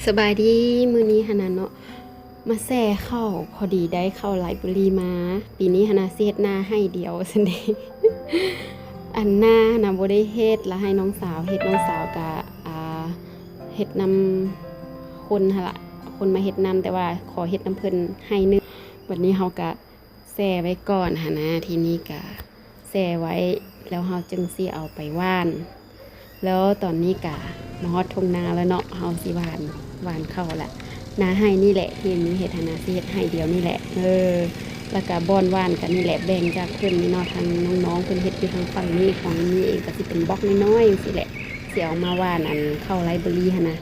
ສະບາຍດີ ມື້ນີ້ຫັ້ນນະເນາະ ມາແຊ່ເຂົ້າ ພໍດີໄດ້ເຂົ້າໄລເບີຣີມາ. ປີນີ້ຫັ້ນນະຊິເຮັດນາໄຮ່ດຽວຊັ້ນເດ. ອັນນາຫັ້ນນະບໍ່ໄດ້ເຮັດ ລະໃຫ້ນ້ອງສາວເຮັດ. ນ້ອງສາວກະ ອ່າ ເຮັດນຳຄົນຫັ້ນລະ ຄົນມາເຮັດນຳ ແຕ່ວ່າຂໍເຮັດນຳເພິ່ນໄຮ່ໜຶ່ງ. ບັດນີ້ເຮົາກະ ແຊ່ໄວ້ກ່ອນຫັ້ນນະ ທີນີ້ກະແຊ່ໄວ້ ແລ້ວເຮົາຈຶ່ງຊິເອົາໄປຫວ່ານ. ແລ້ວຕອນນີ້ກະມາຮອດທົ່ງນາແລ້ວເນາະ ເຮົາຊິຫວ່ານ ຫວ່ານເຂົ້າລະ. ນາໄຮ່ນີ້ແຫຼະ ທີ່ມີເຮັດຫັ້ນນະ ຊິເຮັດໄຮ່ດຽວນີ້ແຫຼະ. ເອີ ແລ້ວກະບ່ອນຫວ່ານກະນີ້ແຫຼະ ແບ່ງຈາກເພິ່ນນີ້ເນາະ ທາງນ້ອງໆເພິ່ນເຮັດຢູ່ທາງຝັ່ງນີ້. ຂອງມີເອງກະຊິເປັນບລັອກນ້ອຍໆຈັ່ງຊີ້ແຫຼະ ຊິເອົາມາຫວ່ານອັນເຂົ້າໄລເບີຣີຫັ້ນນະ.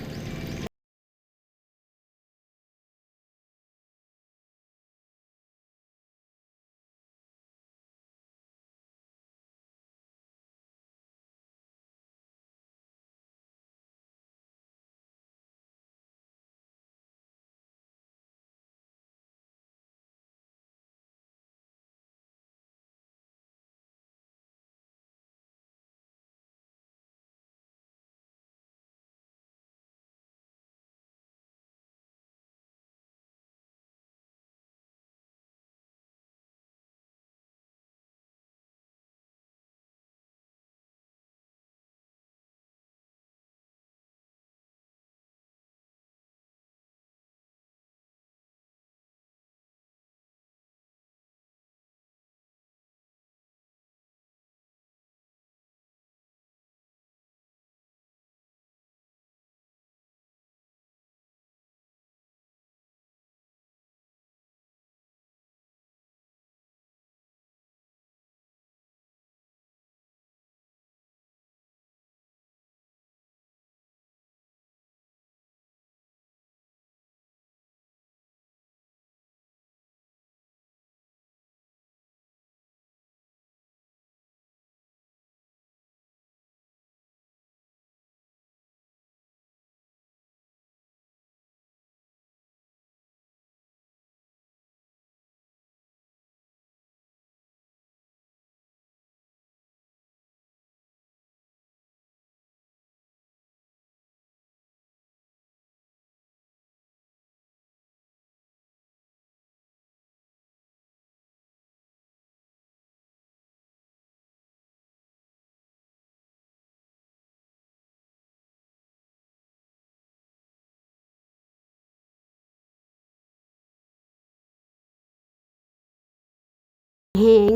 ແຮງ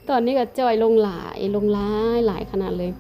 ຕອນນີ້ກະຈ່ອຍລົງຫຼາຍ ລົງຫຼາຍ ຫຼາຍຂະໜາດເລີຍ.